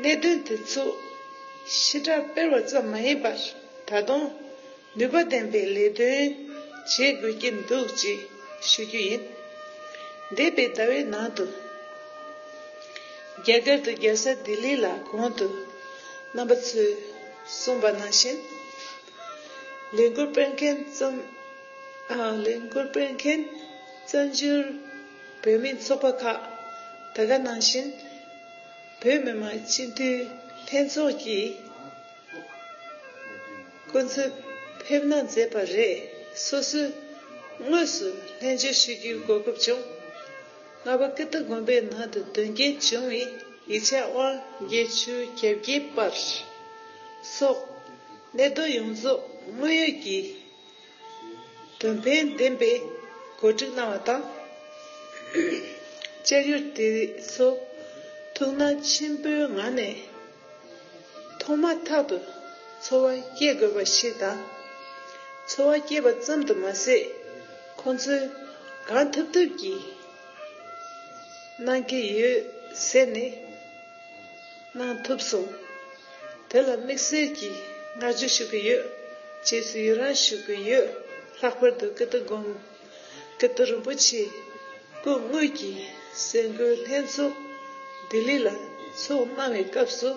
གནད་དོན་དེ་ཚོ་ཕྱི་བསྒྲགས་སྤེལ་བ་ཙམ་མ་ཡིན་པར་ད་དུང་ནུས་པ་ལྡན་པའི་ལས་དོན་བྱེད་དགོས་ཀྱི་འདུག་ཅེས་ཞུ་རྒྱུ་ཡིན། འདས་པའི་ཟླ་བའི་ནང་དུ་རྒྱ་གར་དུ་རྒྱལ་ས་ལྡི་ལི་ལ་གོང་དུ་རྣམ་པ་ཚོས་གསུངས་པ་ནང་བཞིན། ལས་འགུལ་སྤེལ་མཁན་ཙམ། ཨ། ལས་འགུལ་སྤེལ་མཁན་བཙན་བྱོལ་བོད་མིའི་ཚོགས་པ་ཁག་དེ་ག་ནང་བཞིན་བོད་མི་མང་སྤྱི་འཐུས་ལྷན་ཚོགས་ཀྱིས་སྐུ་མཚམས་ཕེབས་གནང་མཛད་པ་རེད། སོ་སོས་དངོས་སུ་ལྷན་བཅར་ཞུ་རྒྱུའི་གོ་སྐབས་བྱུང་། རྔ་བ་ཀིརྟི་དགོན་པའི་ནང་དུ་སྡོད་མཁན་བྱུང་བའི་ཡིག་ཆ་དབང་རྒྱལ་ཆུ་རྒྱལ་རྒྱལ་པར་སོགས་གནད་དོན་ཡོངས་རྫོགས་དངོས་ཡོད་ཀྱི་དོན་ཕན་ལྡན་པའི་གོ་སྒྲིག་གནང་བ་དང་། བཅར་ཡུལ་དེ་ཚོ་ཐུགས་སྣང་ཆེན་པོའི་ངང་ནས་ཐོག་མ་ཐག་ཏུ་ཚོར་བ་སྐྱེ་དགོས་པ་ཞིག་དང་། ཚོར་བ་སྐྱེས་པ་ཙམ་དུ་མ་ཟད། ཁོང་ཚོས་གང་ཐུབ་ཐུབ་ཀྱིས་གནང་གི་ཡོད་ཟེར་ནས་གནང་ཐུབ་སོང་། དེ་ལ་དམིགས་བསལ་གྱིས་བསྔགས་བརྗོད་ཞུ་གི་ཡོད། རྗེས་སུ་ཡི་རང་ཞུ་གི་ཡོད། ལྷག་པར་དུ་ཀིརྟི་དགོན། ཀིརྟི་རིན་པོ་ཆེ་སྐུ་དངོས་ཀྱིས་གསར་འགོད་ལྷན་ཚོགས་ལྡི་ལི་ལ་ཚོགས་གནང་བའི་སྐབས་སུ།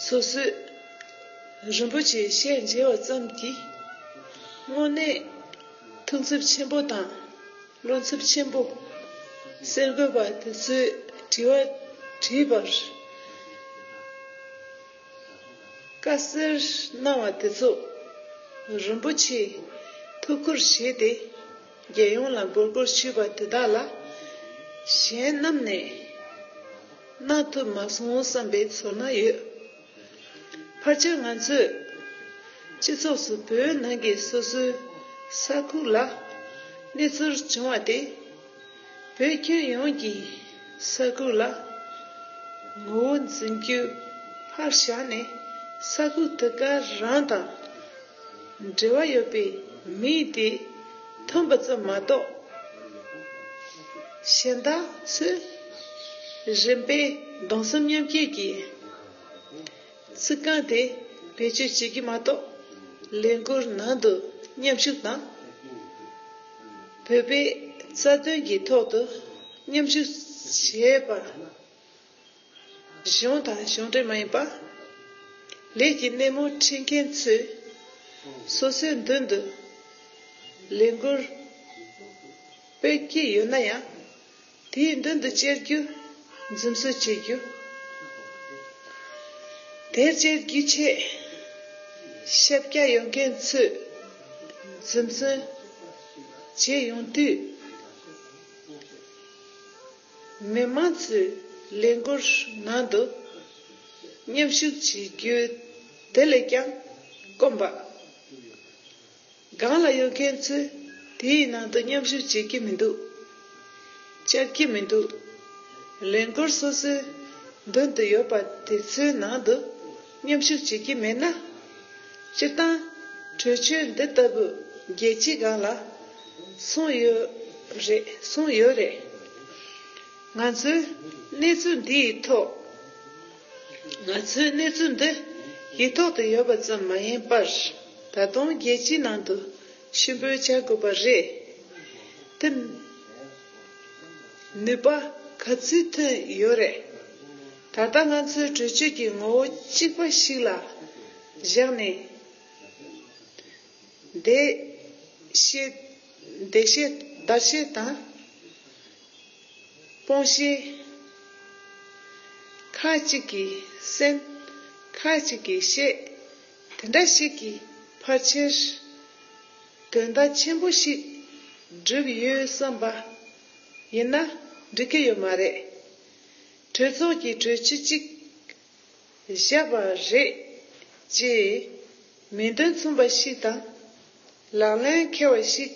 སོ་སོས་རིན་པོ་ཆེའི་ཞལ་མཇལ་བ་ཙམ་གྱིས་དངོས་གནས་ཐུགས་འཚུབ་ཆེན་པོ་དང་བློ་འཚུབ་ཆེན་པོ། གསར་འགོད་པ་དེ་ཚོས་དྲི་བ་དྲིས་པར། བཀའ་སྩལ་གནང་བ་དེ་ཚོ་རིན་པོ་ཆེས་ཐུགས་ཁུར་བཞེས་ཏེ། རྒྱལ་ཡོངས་ལ་འབོད་སྐུལ་ཞུས་པ་དེ་དག་ལ་གཞན་རྣམས་ནས་གནང་ཐུབ་མ་སོང་བསམ་པའི་ཚོར་སྣང་ཡོད། ཕལ་ཆེར་ང་ཚོས་སྤྱི་ཚོགས་སུ་བོད་ནང་གི་སོ་སོའི་ས་ཁུལ་ལ་གནས་ཚུལ་བྱུང་བ་དེ། བོད་ཁྱོན་ཡོངས་ཀྱི་ས་ཁུལ་ལ་ངོ་བོ་འཛིན་རྒྱུ་ཕར་བཞག་ནས། ས་ཁུལ་དེ་ག་རང་དང་འབྲེལ་བ་ཡོད་པའི་མི་དེ་ཐོན་པ་ཙམ་མ་གཏོགས། གཞན་དག་ཚོས་རིམ་པས་གདུང་སེམས་མཉམ་སྐྱེད་ཀྱི་ཚིག་རྐང་དེ་བེད་སྤྱོད་བྱེད་ཀྱི་མ་གཏོགས། ལས་འགུལ་ནང་དུ་མཉམ་ཞུགས་དང་། བོད་པའི་རྩ་དོན་གྱི་ཐོག་ཏུ་མཉམ་ཞུགས་བྱས་པ་གཞུང་དང་གཞུང་འབྲེལ་མ་ཡིན་པ། ལས་ཀྱི་སྣེ་མོ་ཁྲིད་མཁན་ཚོས་སོ་སོའི་མདུན་དུ་ལས་འགུལ་སྤེལ་གྱི་ཡོད་ན་ཡང་། དེའི་མདུན་དུ་བཅར་རྒྱུ་རྫུན་བཟོ་བྱེད་རྒྱུ། དེར་བཅར་རྒྱུའི་ཆེད་ཤཱཀྱ་ཡོད་མཁན་ཚོས་རྫུན་བཟོ་བྱེད་ཡོང་དུས། མི་མང་ཚོས་ལས་འགུལ་ནང་དུ་མཉམ་ཞུགས་བྱེད་རྒྱུ་དེ་ལས་ཀྱང་དཀོན་པ། སྒང་ལ་ཡོད་མཁན་ཚོས་དེའི་ནང་དུ་མཉམ་ཞུགས་བྱེད་ཀྱི་མི་འདུག་བཅར་གྱི་མི་འདུག་ལས་འགུལ་སོ་སོའི་མདུན་དུ་ཡོད་པ་དེ་ཚོའི་ནང་དུ་མཉམ་ཞུགས་བྱེད་ཀྱི་མེད་ན། སྤྱིར་བཏང་གྲོས་ཆོད་འདི་ལྟ་བུ་རྒྱལ་སྤྱིའི་སྒང་ལ་སོང་ཡོད་རེད། སོང་ཡོད་རེད། ང་ཚོའི་གནས་ཚུལ་འདི་ཡི་ཐོག་ང་ཚོའི་གནས་ཚུལ་འདི་ཡིག་ཐོག་ཏུ་ཡོད་པ་ཙམ་མ་ཡིན་པར། ད་དུང་རྒྱལ་སྤྱིའི་ནང་དུ་ཤུགས་འབོད་བྱ་དགོས་པ་རེད། དེ་ནུས་པ་ག་ཚོད་ཐོན་ཡོད་རེད། ད་ལྟ་ང་ཚོའི་གྲོས་ཆོད་ཀྱི་ངོ་བོ་གཅིག་པ་ཞིག་ལ་བཞག་ནས། འདས་ཤེས། འདས་ཤེས། བརྡར་ཤེས་དང་། སྤོང་ཤེས། ཁ་ཅིག་གིས་གསན། ཁ་ཅིག་གིས་བཤད། དེ་འདྲ་ཞིག་གིས་ཕལ་ཆེར་དོན་དག་ཆེན་པོ་ཞིག་འགྲུབ་ཡོད་བསམ་པ་ཡིན་ན་འགྲིག་གི་ཡོད་མ་རེད། གྲོས་ཚོགས་ཀྱིས་གྲོས་ཆོད་ཅིག་བཞག་པ་རེད་ཅེས་མིང་དོན་མཚུངས་པ་ཞིག་དང་། ལག་ལེན་འཁེལ་བ་ཞིག་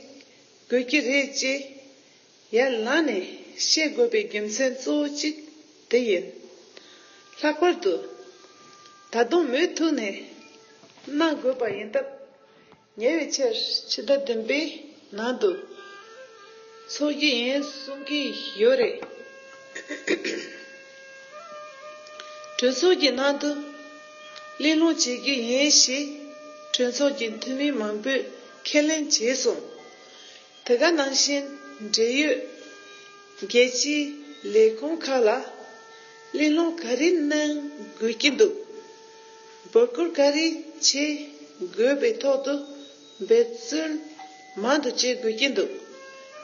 དགོས་ཀྱི་རེད་ཅེས་ཡར་ལངས་ནས་བཤད་དགོས་པའི་རྒྱུ་མཚན་གཙོ་བོ་གཅིག་དེ་ཡིན། ལྷག་པར་དུ་ད་དུང་མུ་མཐུད་ནས་གནང་དགོས་པ་ཡིན་སྟབས། ཉེ་བའི་ཆར་ཕྱི་ཟླ་བདུན་པའི་ནང་དུ་འཚོགས་རྒྱུ་ཡིན་གསུང་གི་ཡོད་རེད། གྲོས་ཚོགས་ཀྱི་ནང་དུ་གླེང་སློང་བྱེད་རྒྱུ་ཡིན་ཞེས་གྲོས་ཚོགས་ཀྱི་འཐུས་མི་མང་པོས་ཁས་ལེན་བྱས་སོང་། དེ་ག་ནང་བཞིན་འབྲེལ་ཡོད་རྒྱལ་སྤྱིའི་ལས་ཁུངས་ཁག་ལ་གླེང་སློང་ག་རེ་གནང་དགོས་ཀྱི་འདུག་འབོད་སྐུལ་ག་རེ་བྱེད་དགོས་པའི་ཐོག་ཏུ་འབད་བརྩོན་མང་དུ་བྱེད་དགོས་ཀྱི་འདུག་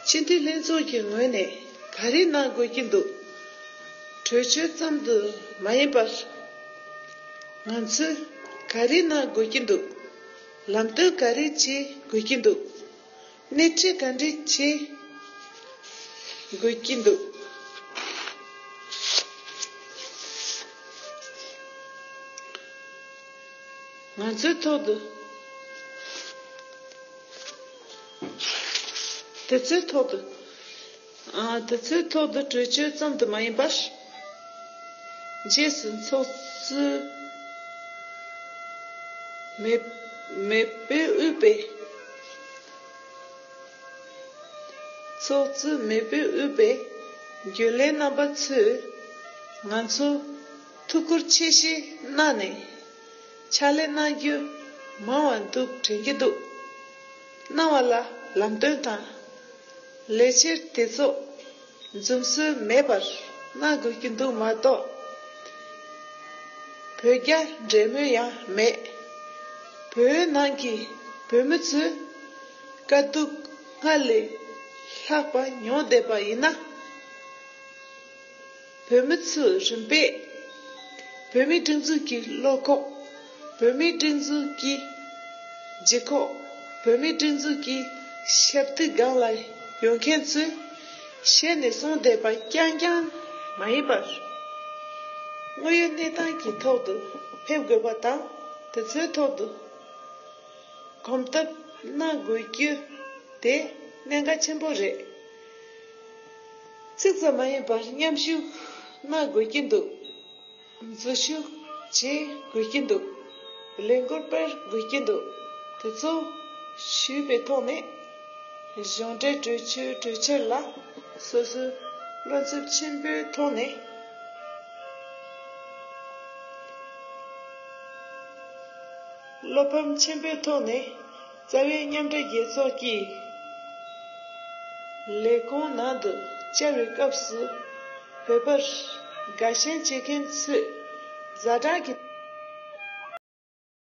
སྤྱི་འཐུས་ལྷན་ཚོགས་ཀྱི་ངོས་ནས་ག་རེ་གནང་དགོས་ཀྱི་འདུག་གྲོས་ཆོད་ཙམ་དུ་མ་ཡིན་པར། ང་ཚོས་ག་རེ་གནང་དགོས་ཀྱི་འདུག་ལམ་སྟོན་ག་རེ་བྱེད་དགོས་ཀྱི་འདུག་སྣེ་ཁྲིད་ག་འདྲ་བྱེད་དགོས་ཀྱི་འདུག་ང་ཚོའི་ཐོག་ཏུ་དེ་ དེ་ཚོའི་ཐོག་ཏུ། ཨ། དེ་ཚོའི་ཐོག་ཏུ་གྲོས་ཆོད་ཙམ་དུ་མ་ཡིན་པར། རྗེས་སུ་ཚོགས་གཙོས་མེས་མེས་པོས་དབུས་པའི། ཚོགས་གཙོས་མེས་པོས་དབུས་པའི་རྒྱུན་ལས་རྣམ་པ་ཚོས་ང་ཚོར་ཐུགས་ཁུར་ཆེ་བཞེས་གནང་ནས་ཕྱག་ལས་གནང་རྒྱུ་མང་བ་འདུག་དྲན་གྱི་འདུག་གནང་བ་ལ་ལམ་སྟོན་དང་ལས་འཆར་དེ་ཚོ་འཛོམས་སྲོལ་མེད་པར་གནང་དགོས་ཀྱི་འདུག་མ་གཏོགས། བོད་རྒྱ་འབྲེལ་མོལ་ཡང་མེད། བོད་ནང་གི་བོད་མི་ཚོས་དཀའ་སྡུག་སྔར་ལས་ལྷག་པ་མྱོང་བསྡད་པ་ཡིན་ན། བོད་མི་ཚོས་རིམ་པས་བོད་མིའི་སྒྲིག་འཛུགས་ཀྱི་བློ་ཁོག་བོད་མིའི་སྒྲིག་འཛུགས་ཀྱི་ལྗིད་ཁོག་བོད་མིའི་སྒྲིག་འཛུགས་ཀྱི་ཞབས་སྟེགས་སྒང་ལ་ཡོད་མཁན་ཚོས་ཞལ་ནས་གསུངས་བསྡད་པ་རྐྱང་རྐྱང་མ་ཡིན་པར། དངོས་ཡོད་གནས་སྟངས་ཀྱི་ཐོག་ཏུ་ཕེབས་དགོས་པ་དང་། དེ་ཚོའི་ཐོག་ཏུ་གོམ་སྟབས་གནང་དགོས་རྒྱུ་དེ་གནད་འགག་ཆེན་པོ་རེད། ཚིག་ཙམ་མ་ཡིན་པར་མཉམ་ཞུགས་གནང་དགོས་ཀྱི་འདུག་འཛུལ་ཞུགས་བྱེད་དགོས་ཀྱི་འདུག་ལས་འགུལ་སྤེལ་དགོས་ཀྱི་འདུག་དེ་ཚོ་ཞུས་པའི་ཐོག་ནས། གཞུང་འབྲེལ་གྲོས་ཆོད་གྲོས་འཆར་ལ་སོ་སོའི་བློ་འཚབ་ཆེན་པོའི་ཐོག་ནས། བློ་ཕམ་ཆེན་པོའི་ཐོག་ནས་རྩ་བའི་མཉམ་འབྲེལ་རྒྱལ་ཚོགས་ཀྱི་ལས་ཁུངས་ནང་དུ་བཅར་བའི་སྐབས་སུ། བོད་པར་དགའ་ཞེན་བྱེད་མཁན་ཚོས་ཛ་དྲག་གི